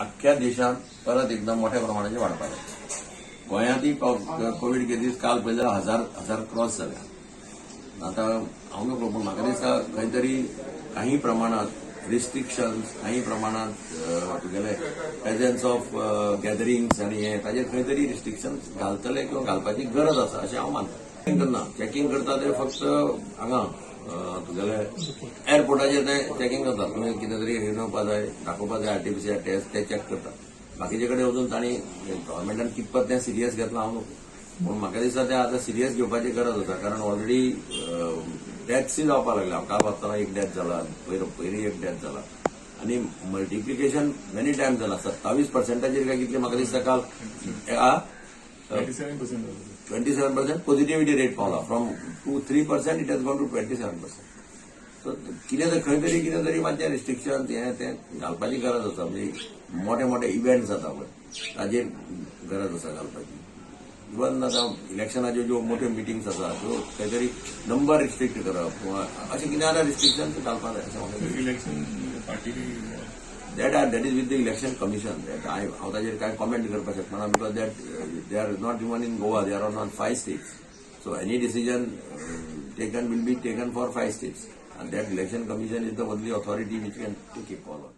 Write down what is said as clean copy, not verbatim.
अख्ख्या देशांत परत एकदा मोठ्या प्रमाणाचेर वाडपाक लागल्या. गोंयांतय कोवीड केसीस काल पळयल्यार हजार हजार क्रॉस जाल्या. आतां हांव नकळो, पूण म्हाका दिसता खंय तरी काही प्रमाणात रिस्ट्रिक्शन्स, काही प्रमाणात तुगेले प्रेझेन्स ऑफ गॅदरिंग्स आनी हे ताजेर खंय तरी रिस्ट्रिक्शन्स घालतले किंवा घालपाची गरज आसा अशें हांव मानता. चॅकिंग करना, चॅकिंग करता ते फक्त हांगा तुगेले एअरपोर्टाचेर ते चॅकिंग करतात. तुवें कितें तरी येवपा जाय, दाखोवपा जाय, आरटीपीसीआर टेस्ट, ते चॅक करतात. बाकीचे कडेन वचून तांणी गव्हर्मेंटान कितपत तें सिरियस घेतलां हांव नको, पूण म्हाका दिसता तें आतां सिरियस घेवपाची गरज आसा, कारण ऑलरेडी डेथ्सूय जावपाक लागल्या. हांव काल वाचतना एक डेथ जाला, पयर पयरूय एक डेथ जाला आनी मल्टिप्लिकेशन मेनी टायम्स जाला. 27 पर्संटाचेर काय कितले म्हाका दिसता काल. 27%. 27% पॉझिटिव्हिटी रेट पावला. From 2-3% it has gone to 27%. So कितें तरी, खंय तरी कितें तरी मातशें रिस्ट्रिक्शन हें तें घालपाची गरज आसा. म्हणजे मोठे मोठे इव्हेंट जाता पळय, ताजेर गरज आसा घालपाची. इवन आतां इलेक्शनाच्यो ज्यो मोठ्यो मिटिंग्स आसा, त्यो खंय तरी नंबर रिस्ट्रिक्ट करप किंवा अशें कितें जाल्यार रिस्ट्रिक्शन घालपाक जाय अशें म्हाका दिसता. Election party That is with the Election Commission. That I हांव ताजेर काय कॉमेंट करपाक शकना, because that they are not even in Goa, they are on five states. So any decision taken will be taken for five states, and that Election Commission is the only authority which can take a call on.